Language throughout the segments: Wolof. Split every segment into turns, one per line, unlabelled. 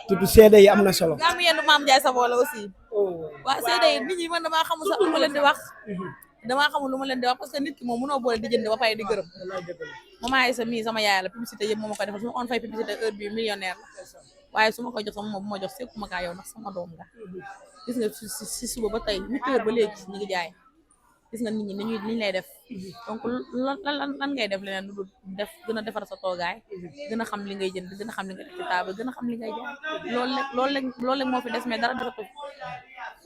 tutu seede yi am na solo.
gàmm yenn maam Ndiaye Savon la aussi.
oh
waaw seede yi nit ñi man damaa xamul sax lu ma leen di wax. damaa xamul lu ma leen di wax parce que nit ki moom mënoo boole di jënd ba pare di gërëm. Maman Aïssa mii sama yaay la publicité yëpp moo ma koy defal su ma on fay publicité heure bi millionnaire la waaye su ma koy jox sama moom bu ma jox sekkuma kaa yow ndax sama doom nga gis nga si suba ba tey 8 heures ba léegi ñu ngi jaay gis nga nit ñi niñ lay def donc lan ngay def leneen lu dul def gën a defar sa toogaay gën a xam li ngay jënd gën a xam li nga def ci table gën a xam li ngay jaay loolu moo fi des mais dara defatu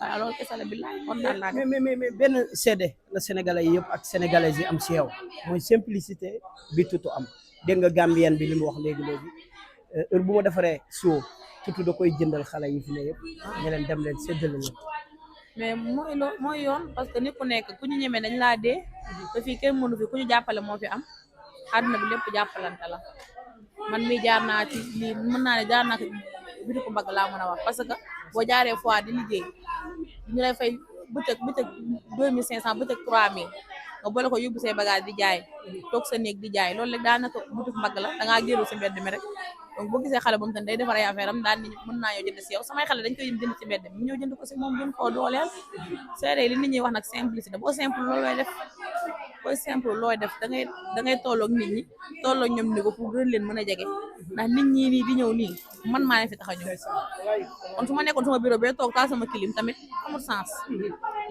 waaw loolu kese la billaay kontaan naa
mais benn seede la sénégalais yi yëpp ak sénégalaises yi am si yow mooy simplicité bi tutu am dégg nga Gambien bi li mu wax léegi heure bu ma defaree soo tutu da koy jëndal xale yi fi ne yëpp ne leen dem leen séddale leen
mais mooy yoon parce que nit ku nekk ku ñu ñemee dañ laa dee te fii kenn mënu fi ku ñu jàppale moo fi am àdduna bi lépp jàppalante la man mii jaar naa ci lii mën naa ne jaar naa ci bitu ko mbagg laa mën a wax parce que boo jaaree fois di liggéey ñu lay fay bëccëg 2500 bëccëg 3000 nga boole ko yóbbu say bagage di jaay toog sa néeg di jaay loolu rek daanaka bitu mbagg la da ngaa génn si mbedd mi rek donc boo gisee xale boobu tamit day defar ay affaire am daal ni mën naa ñoo jënd si yow samay xale dañ koy jënd ci mbedd mi ñëw jënd ko si moom gën koo dooleel seede li nit ñi wax nag simplicité boo simple loolu looy def booy simple looy def da ngay tolloog nit ñi tolloog ñoom ni ko pour gën leen mën a jege ndax nit ñi nii di ñëw nii man maa leen fi tax a ñëw kon su ma nekkoon sama bureau bee toog taal sama clim tamit amul sens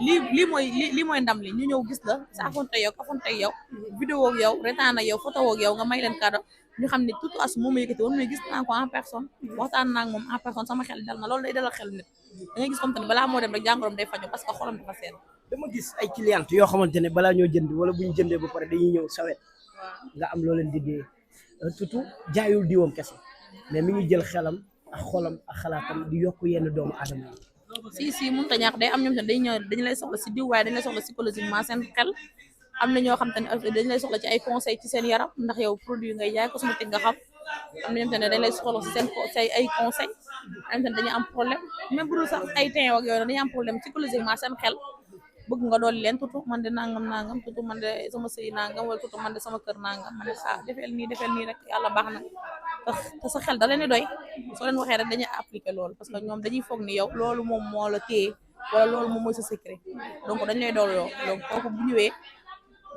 lii mooy ndam li ñu ñëw gis la sa afonte yow kafonte yow vidéo ak yow retaan ak yow photo ak yow nga may leen cadeau ñu xam ne Tutu Asou moom ma yëkkati woon mais gis naa ko en personne waxtaan naa ak moom en personne sama xel dal na loolu day dalal xel nit da ngay gis comme te ne balaa moo dem rek jàngoroom day faju parce que xolam dafa seen
dama gis ay clientes yoo xamante ne balaa ñoo jënd wala bu ñu jëndee ba pare dañuy ñëw sawet nga am loo leen di dee Tutu jaayul diwam kese mais mi ngi jël xelam ak xolam ak xalaatam di yokk yenn doomu aadama yi
si mënut a ñaax day am ñoom te dañu lay soxla si diw waaye dañu lay soxla psychologiquement seen xel am na ñoo xam te ne dañu lay soxla ci ay conseil ci seen yaram ndax yow produit ngay jaay cosmétique nga xam am na ñoom te ne dañ lay soxla si seen ay conseil am te ne dañu am problème même bu dul sax ay teint ak yooyu dañu am problème psychologiquement seen xel bëgg nga dool leen Tutu man de nangam Tutu man de sama sëy nangam wala Tutu man de sama kër nangam man de defeel nii rek yàlla baax na te sa xel da leen di doy soo leen waxee rek dañuy appliquer loolu parce que ñoom dañuy foog ni yow loolu moom moo la téye wala loolu moom mooy sa secret donc dañ lay dool yoo donc kooku bu ñëwee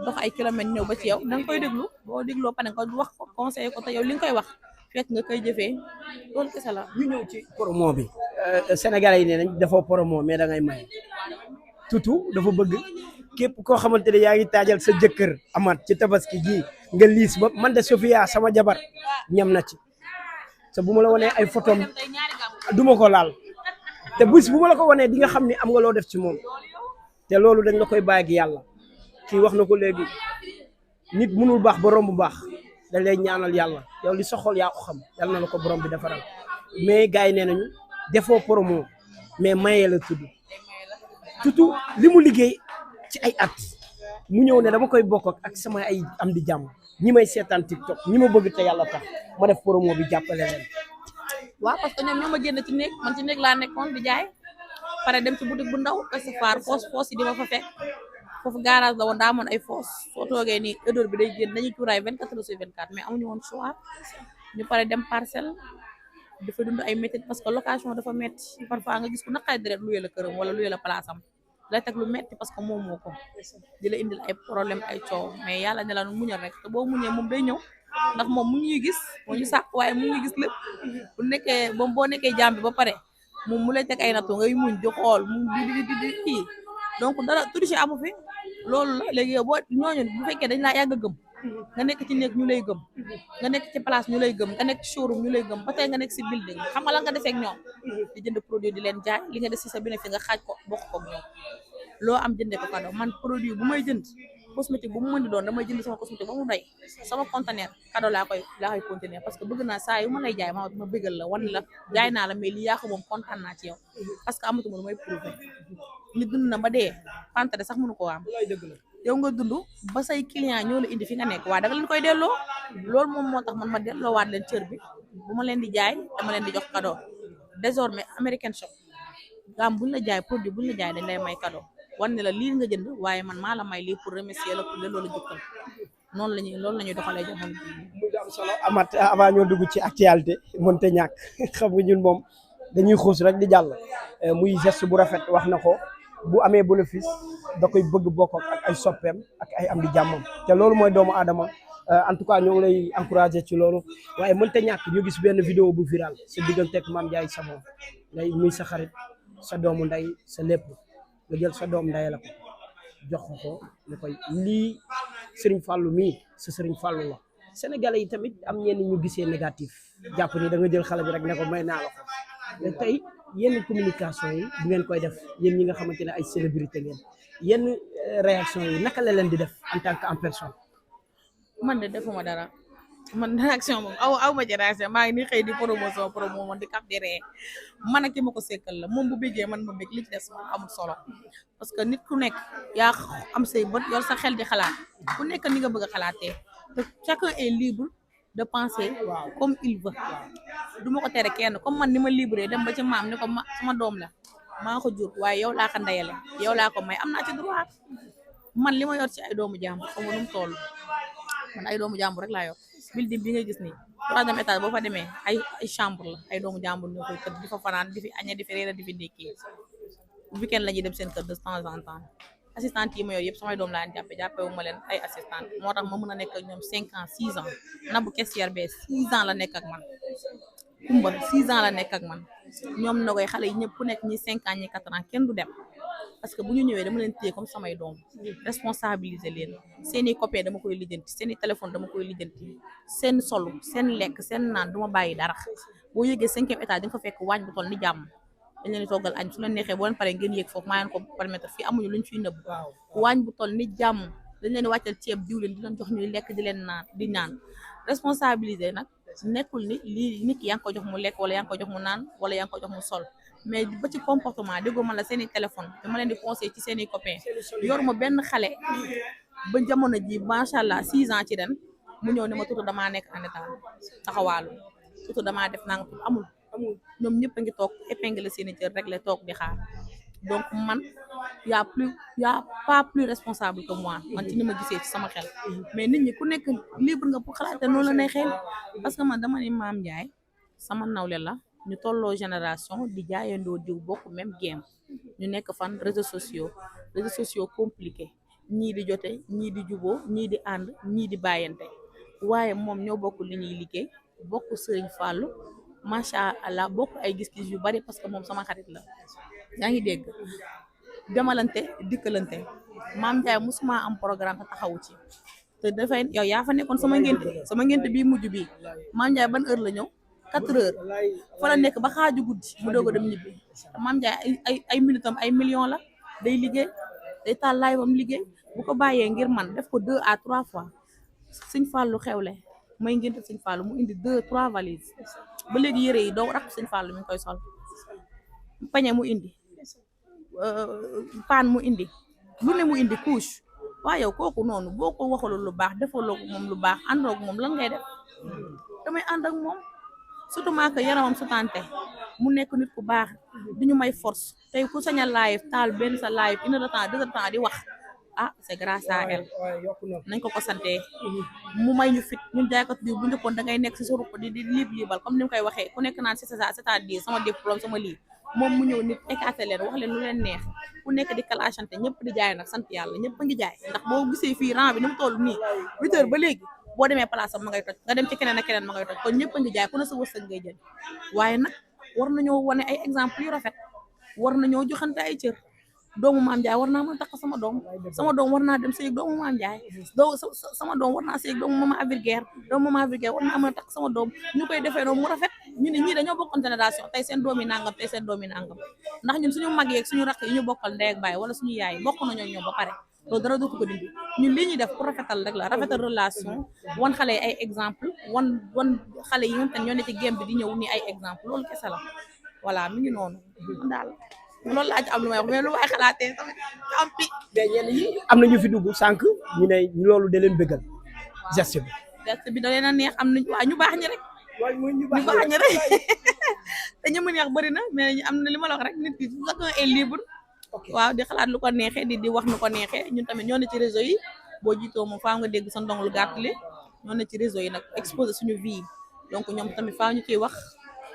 dox ay kilomètres ñëw ba ci yow da nga koy déglu boo dégloo pare nga wax ko conseillé ko te yow li nga koy wax fekk nga koy jëfee loolu kese la.
ñu ñëw ci promo bi Sénégalais yi nee nañ dafa promo mais da ngay maye Tutu dafa bëgg képp koo xamante ne yaa ngi taajal sa jëkkër amaat ci tabaski ji nga liis ba man de Sofia sama jabar ñam na ci te bu ma la wanee ay photom duma ko laal te bés bu ma la ko wanee di nga xam ni am nga loo def ci moom te loolu dañ la koy bàyyi ak yàlla kii wax na ko léegi nit mënul baax ba romb baax dañ lay ñaanal yàlla yow li soxol yaa ko xam yàlla na la ko borom bi defaral mais gars yi nee nañu defoo promo mais maye la tudd Tutu li mu liggéey ci ay at mu ñëw ne dama koy bokk ak sama ay am di jàmm ñi may seetaan TikTok ñi ma bëgg te yàlla tax ma def promo bi jàppale leen.
waaw parce que ñoom ñoo ma génn ci néeg man ci néeg laa nekkoon di jaay pare dem ci boutique bu ndaw Ouest-Foire foos yi di ma fa fekk foofu garage la woon daa amoon ay foos soo toogee nii odeur bi day génn dañuy cuuraay 24 heures sur 24 mais amuñu woon choix ñu pare dem parcelle dafa dund ay métti parce que location dafa métti parfois nga gis ku naqari deret luye la këram wala luye la place am lay teg lu métti parce que moom moo ko di la indil ay problème ay coow mais yàlla ne la muñal rek te boo muñee moom day ñëw ndax moom mu ngi gis moo ñu sàq waaye mu ngi gis lépp bu nekkee boo nekkee jàmm bi ba pare moom mu lay teg ay nattu ngay muñ di xool mu di kii donc dara triche amu fi loolu la léegi yow boo ñooñu bu fekkee dañ laa yàgg a gëm nga nekk ci néeg ñu lay gëm nga nekk ci place ñu lay gëm nga nekk ci showroom ñu lay gëm ba tey nga nekk si building xam nga la nga defee ak ñoom di jënd produit di leen jaay li nga def si sa bénéfice nga xaaj ko bokk ko ak ñoom loo am jëndee ko cadeau man produit bu may jënd cosmétique bu mu mën di doon damay jënd sama cosmétique ba mu doy sama conteneur cadeau laa koy continuer parce que bëgg naa saa yu ma lay jaay ma bëggal la wan la jaay naa la mais lii yaa ko moom kontaan naa ci yow parce que amatuma lu may prouver nit dund na ba dee pantere sax mënu ko am yow nga dund ba say client ñoo la indi fi nga nekk waa da nga leen koy delloo loolu moom moo tax man ma delloowaat leen cër bi bu ma leen di jaay dama leen di jox cadeau désormais American Shop gaam buñ la jaay produit buñ la jaay dañ lay may cadeau wan ne la lii nga jënd waaye man maa la may lii pour remercier la pour delloo la jukkal loolu la ñuy doxalee jamono jii.
muy lu am solo Amath avant ñoo dugg ci actualité mënta ñàkk xam nga ñun moom dañuy xuus rek di jàll muy geste bu rafet wax na ko bu amee bénéfice da koy bëgg bokk ak ay soppeem ak ay am di jàmmam te loolu mooy doomu aadama en tout cas ñoo ngi lay encouragé ci loolu waaye mënta ñàkk ñu gis benn vidéo bu viral sa diggante ak Mame Ndiaye Savon ngay muy sa xarit sa doomu nday sa lépp nga jël sa doom nday la ko jox ko ñu koy lii Serigne Fallou mii sa Serigne Fallou la Sénégalais yi tamit am ñenn ñu gisee négatif jàpp ni da nga jël xale bi rek ne ko may naa la ko mais tey yenn communication yi bu ngeen koy def yéen ñi nga xamante ne ay célébrité ngeen yenn réaction yi naka la leen di def en tant que en personne.
man de defuma dara man réaction moom aw ma ci réaction maa ngi ni xëy di promo man di kap di ree man ak ki ma ko sekkal la moom bu bëggee man ma bëgg li ci des man amul solo parce que nit ku nekk yaa am say bët yor sa xel di xalaat ku nekk ni nga bëgg a xalaatee te chacun est libre de penser comme il veut du ma ko tere kenn comme man ni ma libre dem ba ci maam ni ko sama doom la maa ko jur waaye yow laa ko ndeyale yow laa ko may am naa ci droit man li ma yor ci ay doomu jàmbur xam nga nu mu toll man ay doomu jàmbur rek laa yor building bi nga gis nii troisième étage boo fa demee ay chambre la ay doomu jàmbur ñoo koy kër di fa fanaan di fi aña di fi reer di fi ndékkee weekend la ñuy dem seen kër de temps en temps assistante yi ma yor yëpp samay doom laa leen jàppee wu ma leen ay assistante moo tax ma mën a nekk ak ñoom 5 ans 6 ans Nabou caissière bee 6 ans la nekk ak man Kumba 6 ans la nekk ak man ñoom na koy xale yi ñëpp ku nekk ñi 5 ans ñi 4 ans kenn du dem parce que bu ñu ñëwee dama leen téye comme samay doom responsabiliser leen seeni copain dama koy lijjanti seeni téléphone dama koy lijjanti seen solu seen lekk seen naan duma bàyyi dara boo yëgee 5e étage di nga fa fekk waañ bu toll ni jàmm dañ leen di toggal añ su leen neexee boo leen paree ngeen yéeg foofu maa leen ko permettre fii amuñu luñ fiy nëbb waañ bu toll ni jàmm dañ leen di wàccal ceeb diwleen di leen jox ñuy lekk di leen naan di ñaan responsabiliser nag nekkul ni lii nit ki yaa ngi ko jox mu lekk wala yaa ngi ko jox mu naan wala yaa ngi ko jox mu sol mais ba ci comportement déggoo man la seeni téléphone dama leen di conseiller ci seeni copain yoruma benn xale ba jamono ji macha allah 6 ans ci ren mu ñëw ne ma tuuti damaa nekk en état taxawaalu tuuti damaa def naa nga amul ñoom ñëpp a ngi toog épingle seeni cër rek la toog di xaar donc man y a pas plus responsable que moi man ci ni ma gisee ci sama xel mais nit ñi ku nekk libre nga pour xalaat te noonu la neexee parce que man dama ne Mame Ndiaye sama nawle la ñu tolloo génération di jaayandoo diw bokk même game ñu nekk fan réseaux sociaux compliqué ñii di jote ñii di juboo ñii di ànd ñii di bàyyante waaye moom ñoo bokk li ñuy liggéey bokk Sëriñ Fallou macha allah bokk ay gis-gis yu bari parce que moom sama xarit la yaa ngi dégg demalante dikkalante Mame Ndiaye musuma am programme te taxawu ci te dafay yow yaa fa nekkoon sama ngénte bii mujj bii Mame Ndiaye ban heure la ñëw 4 heures fa la nekk ba xaaju guddi mu doog a dem ñibbi te Mame Ndiaye ay minutam ay millions la day liggéey day taal laay bam liggéey bu ko bàyyee ngir man def ko 2 à 3 fois Sëñ Fallou xewle may ngénte Sëñ Fallou mu indi 2 3 valises ba léegi yére yi doo rakk Sëñ Fallou mi ngi koy sol pañe mu indi paan mu indi lu ne mu indi couche waaye yow kooku noonu boo ko waxalul lu baax defaloo ko moom lu baax àndoo ak moom lan ngay def damay ànd ak moom surtout maa ko yaramam sutante mu nekk nit ku baax di ñu may force tey ku sañ a live taal benn sa live 1 heure de temps 2 heures de temps di wax ah c'est grâce à elle nañ ko sante mu may ñu fit ñun jaaykat bi bu njëkkoon da ngay nekk si sa ruq di liibal comme ni mu koy waxee ku nekk naan c'est-à-dire sama diplôme sama lii moom mu ñëw nit écarté leen wax leen lu leen neex ku nekk di kalachante ñëpp di jaay nag sant yàlla ñëpp a ngi jaay ndax boo gisee fii rang bi ni mu toll nii 8 heures ba léegi boo demee place am ma ngay toj nga dem ci keneen ak keneen ma ngay toj kon ñëpp a ngi jaay ku ne sa wërsëg ngay jël waaye nag war nañoo wane ay exemple yu rafet war nañoo joxante ay cër doomu Mame Ndiaye war naa mën a takk sama doom war naa dem sëy doomu Mame Ndiaye sama doom war naa sëy doomu Mama Avirguère war naa mën a takk sama doom ñu koy defee noonu mu rafet ñu ne ñii dañoo bokkoon génération tey seen doomi nangam tey seen doomi nangam ndax ñun suñu mag yeeg suñu rakk yi ñu bokkal ndey ak baay wala suñu yaay bokk nañoo ñoom ba pare loolu dara dootu ko dindi ñun li ñuy def pour rafetal rek la rafetal relation wan xale yi ay exemple wan xale yi nga xam ne ñoo ne ci game bi di ñëw ni ay exemple loolu kese la voilà mi ngi noonu daal loolu laa ci am lu may wax mais lu may xalaatee tamit am pi
mais ñenn ñi am na ñu fi dugg sànq ñu ne loolu da leen bëggal geste
bi da leen a neex am nañ waa ñu baax ñi rek ñu baax ñi rek te ñu mën wax bëri na mais am na li ma la wax rek nit ki chacun est libre waaw di xalaat lu ko neexee di wax nu ko neexee ñun tamit ñoo ne ci réseau yi boo jiitoo moom faa nga dégg sa ndong lu gàtt li ñoo ne ci réseau yi nag exposé suñu vie donc ñoom tamit faa ñu ciy wax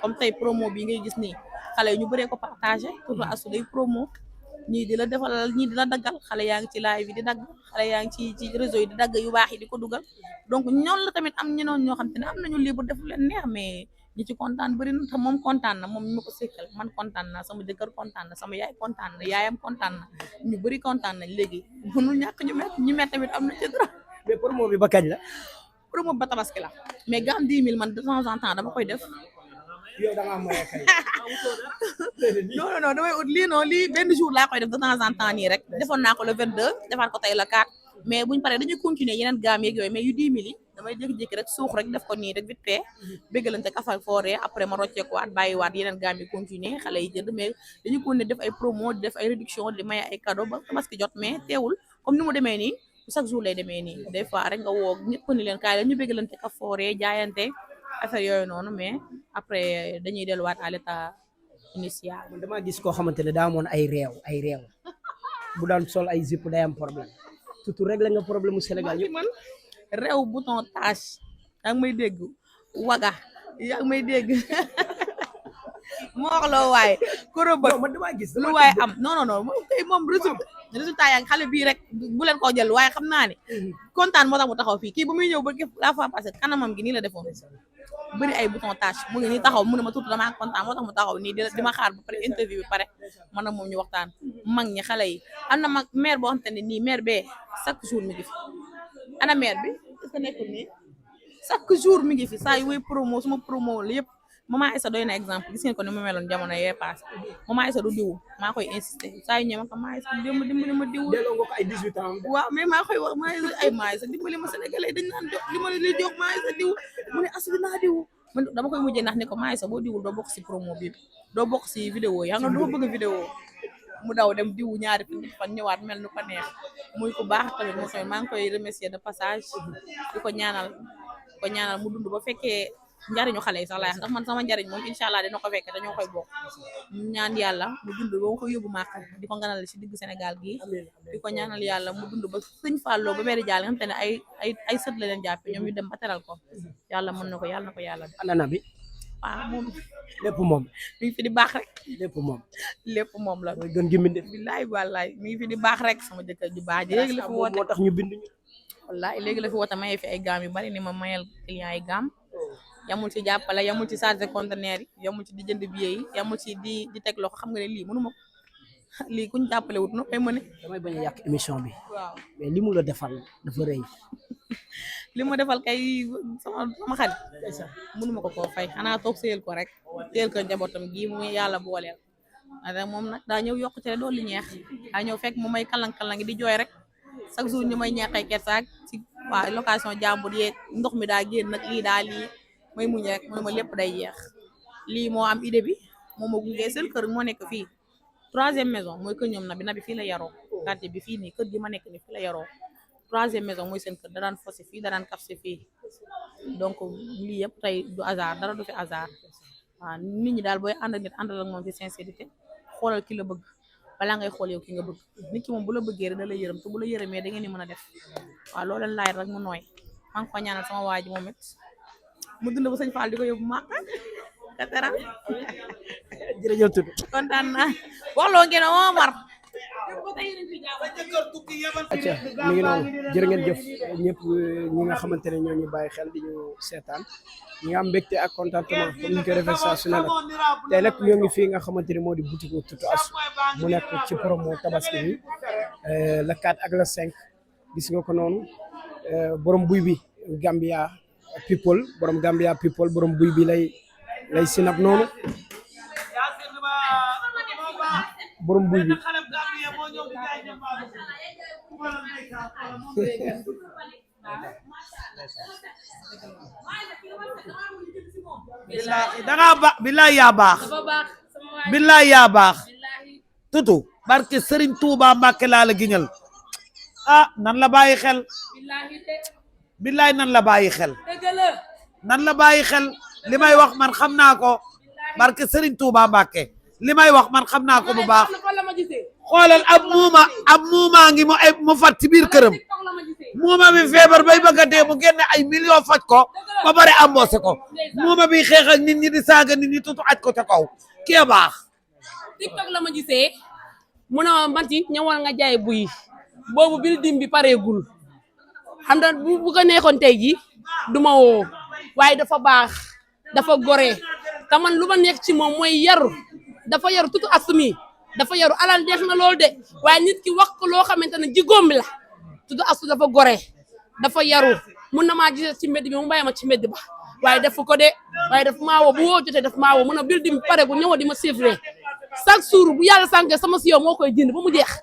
comme tey promo bi ngay gis nii xale yi ñu bëree ko partagé surtout asu day promo ñii di la defal ñii di la daggal xale yaa ngi ci live yi di dagg xale yaa ngi ci réseau yi di dagg yu baax yi di ko dugal donc ñoom la tamit am ñenoon ñoo xam te ne am nañu libre def leen neex mais ñi ci kontaan bëri na te moom kontaan na moom ñu ma ko sékkal man kontaan na sama jëkkër kontaan na sama yaay kontaan na yaayam kontaan na ñu bëri kontaan nañ léegi mënul ñàkk ñu met tamit am na ci dara.
mais promo bi ba kañ la.
promo ba tabaski la mais ga am 10 000 man de temps en temps dama koy def.
yow da ngaa moye kay.
non damay ut lii non lii benn jour laa koy def de temps en temps nii rek defoon naa ko le 22 defaat ko tey le 4 mais buñ paree dañuy continuer yeneen gaam yeeg yooyu mais yu 10 000 yi damay jékki-jékki rek suux rek def ko nii rek vite fait béggalante kafal fooree après ma rocceekuwaat bàyyiwaat yeneen gaam yi continuer xale yi jënd mais dañuy continuer def ay promo di def ay réduction di may ay cadeau ba tabaski jot mais teewul comme ni mu demee nii chaque jour lay demee nii des fois rek nga woo ñëpp ni leen kaay la ñu béggalante kaf fooree jaayante affaire yooyu noonu mais après dañuy delluwaat à l'état initial.
man damaa gis koo xamante ne daa amoon ay réew bu daan sol ay zip day am problème surtout réglé nga problème mu Sénégal yëpp.
man réew bouton tache yaa ngi may dégg waga yaa ngi may dégg moo wax loo waaye koro bët
man damaa gis
lu waaye am non moom kay moom résultat yaa ngi xale bii rek bu leen koo jël waaye xam naa ne kontaan moo tax mu taxaw fii kii ba muy ñëw ba képp la fois passé kanamam gi nii la defoon bëri ay bouton tache mu ngi nii taxaw mu ne ma tuuti damaa kontaan moo tax mu taxaw nii di ma xaar ba pare interview bi pare man ak moom ñu waxtaan mag ñi xale yi am na mag maire boo xam te ne nii maire bee chaque jour mi ngi fi ana maire bi est-ce que nekkul nii chaque jour mi ngi fi saa yu way promo suma promo la yëpp Maman Aïssa doy na exemple gis ngeen ko ni mu meloon jamono yee paase Maman Aïssa du diwu maa koy insister saa yu ñëw ma ko Maman Aïssa dimbali ma diwu
delloo nga ko ay 18 ans.
waaw mais maa koy wax Maman Aïssa dimbali ma sénégalais dañ naan jox li ma li jox Maman Aïssa diw mu ne asu naa diwu man dama koy mujjee ndax ne ko Maman Aïssa boo diwul doo bokk si promo bi doo bokk si vidéo yi xam nga doo bëgg vidéo mu daw dem diwu ñaari fan ñëwaat mel nu ko neex muy ku baax tamit mo soy maa ngi koy remercier de passage di ko ñaanal mu dund ba fekkee njariñu xale yi sax laay ndax man sama njariñ moom incha allah dina ko fekkee dañoo koy bokk ñaan yàlla mu dund ba ma ko yóbbu màkk di ko nganal si digg Sénégal gii di ko ñaanal yàlla mu dund ba sëñ Fallou ba meeri jaal nga xam te ne ay sët la leen jàppe ñoom ñu dem ba teral ko yàlla mën na ko yàlla na ko yàlla def
anana bi
waaw moom
lépp moom
mi ngi fi di baax rek
lépp moom
la
mooy gën gi mbindee
billaay wallaay mi ngi fi di baax rek sama jëkkër ju baax ji léegi la fi woote
moo tax ñu bind ñu
wallaay léegi la fi woote mayee fi ay gaam yu bari ni ma mayal client yi gaam yamul ci jàppale yamul ci chargé conteneur yi yamul ci di jënd billet yi yamul ci di teg loxo xam nga ne lii mënu ma ko lii kuñ jàppale wut no ay mëne
damay bañ a yàq émission bi
waaw
mais li mu la defal dafa rëy
li ma defal kay sama xarit mënu ma ko koo fay xanaa toog sëyal ko rek sëyal ko njabootam gii mu yàlla booleel ada moom nag daa ñëw yokk ci dool li ñeex daa ñëw fekk mu may kalang-kalang di jooy rek chaque jour ñu may ñeexay kersaak ci waa location jàmbur yeeg ndox mi daa génn nag lii daa lii may muñ rek mu ne ma lépp day jeex lii moo am idée bi moo ma gungee seen kër moo nekk fii 3e maison mooy kër ñoom nabi fii la yaroo quartier bi fii nii kër gi ma nekk ni fii la yaroo 3e maison mooy seen kër da daan fosi fii da daan kapsi fii donc lii yëpp tey du hasard dara du fi hasard waaw nit ñi daal booy ànd ak nit àndal ak moom ci sincérité xoolal ki la bëgg balaa ngay xool yow ki nga bëgg nit ki moom bu la bëggee rek da la yërëm te bu la yërëmee da ngeen ni mën a def waaw loolu leen laaj rek mu nooy maa ngi ko ñaanal sama waa ji moom it mu dund ba sëñ Fall di ko yóbbu ma ka tera
jërëjëf tudd
kontaan naa waxloo ngeen moo mar
acca mi ngi noonu jërë ngeen jëf ñëpp ñi nga xamante ne ñoo ñu bàyyi xel di ñu seetaan ñi nga am mbégte ak contentement comme ni ñu koy defee saa su ne nag tey nag ñoo ngi fii nga xamante ne moo di boutique Tutu Asu mu nekk ci promo tabaski bi le 4 ak le 5 gis nga ko noonu borom buy bi Gambia people borom buy bi lay sinap noonu borom buy bi
dangaa ba billaay yaa baax tutu barke Serigne Touba Mbàkke laa la giñal nan la bàyyi xel billaay nan la bàyyi xel li may wax man xam naa ko barke Serigne Touba Mbàkke li may wax man xam naa ko bu baax xoolal ab muuma ngi mu fat ci biir këram muuma bi feebar bay bëgg a dee mu génne ay millions faj ko ba pare embauché ko muuma bi xeex ak nit ñi di saaga nit ñi tutu aj ko ca kaw kee baax.
TikTok la ma gisee mu ne ma Mati ñëwal nga jaay buy boobu building bi pareegul xam nga bu ko neexoon tey ji du ma woo waaye dafa baax dafa gore te man lu ma nekk ci moom mooy yaru dafa yaru tutu asumi dafa yaru alal neex na loolu de waaye nit ki wax ko loo xamante ne jigóom bi la tutu asu dafa gore dafa yaru mun na maa gisee ci mbedd bi mu bàyyi ma ci mbedd ba waaye def ko de waaye daf maa woo bu woo jotee daf maa woo mun a building bi pareegul ñëw di ma chiffré chaque jour bu yàlla sànkee sama si yow moo koy jënd ba mu jeex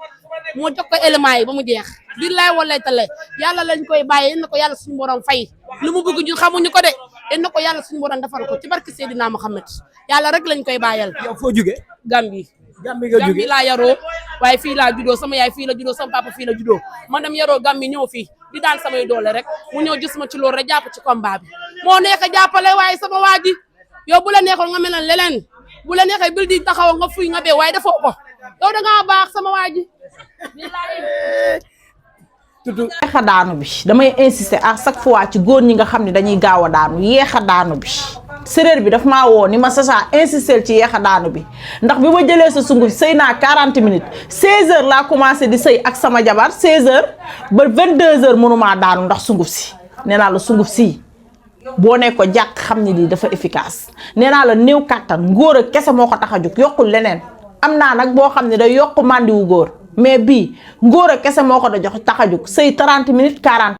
moo jox ko éléments yi ba mu jeex billaay wallaay tale yàlla lañ koy bàyyi yéen na ko yàlla suñu borom fay lu mu bëgg ñun xamuñu ko de yéen na ko yàlla suñu borom defar ko ci barke Seydina Muhammad yàlla rek lañ koy bàyyal.
yow foo jóge
Gambie
Gambie nga jóge
Gambie laa yaroo waaye fii laa juddoo sama yaay fii la juddoo sama papa fii la juddoo man dem yaroo Gambie ñëw fii di daan samay doole rek mu ñëw gis ma ci loolu rek jàpp ci combat bi moo nekk jàppale waaye sama waa ji yow bu la neexoon nga mel leneen bu la neexee bil di taxaw nga fuy nga bee waaye defoo ko yow da ngaa baax sama waa ji.
yeex a daanu bi damay insister à chaque fois ci góor ñi nga xam ne dañuy gaaw a daanu yeex a daanu bi séréer bi daf maa woo ni ma Sacha insister ci yeex a daanu bi ndax bi ma jëlee sa sunguf sëy naa 40 minutes 16h laa commencé di sëy ak sama jabar 16h ba 22h mënumaa daanu ndax sunguf si nee naa la sunguf si boo ne ko jàkk xam ne lii dafa efficace nee naa la néew kàttan ngóor a kese moo ko tax a jóg yokkul leneen am naa nag boo xam ne day yokk màndiwu góor mais bii ngóor a kese moo ko da jox tax a jóg sëy 30 minutes 40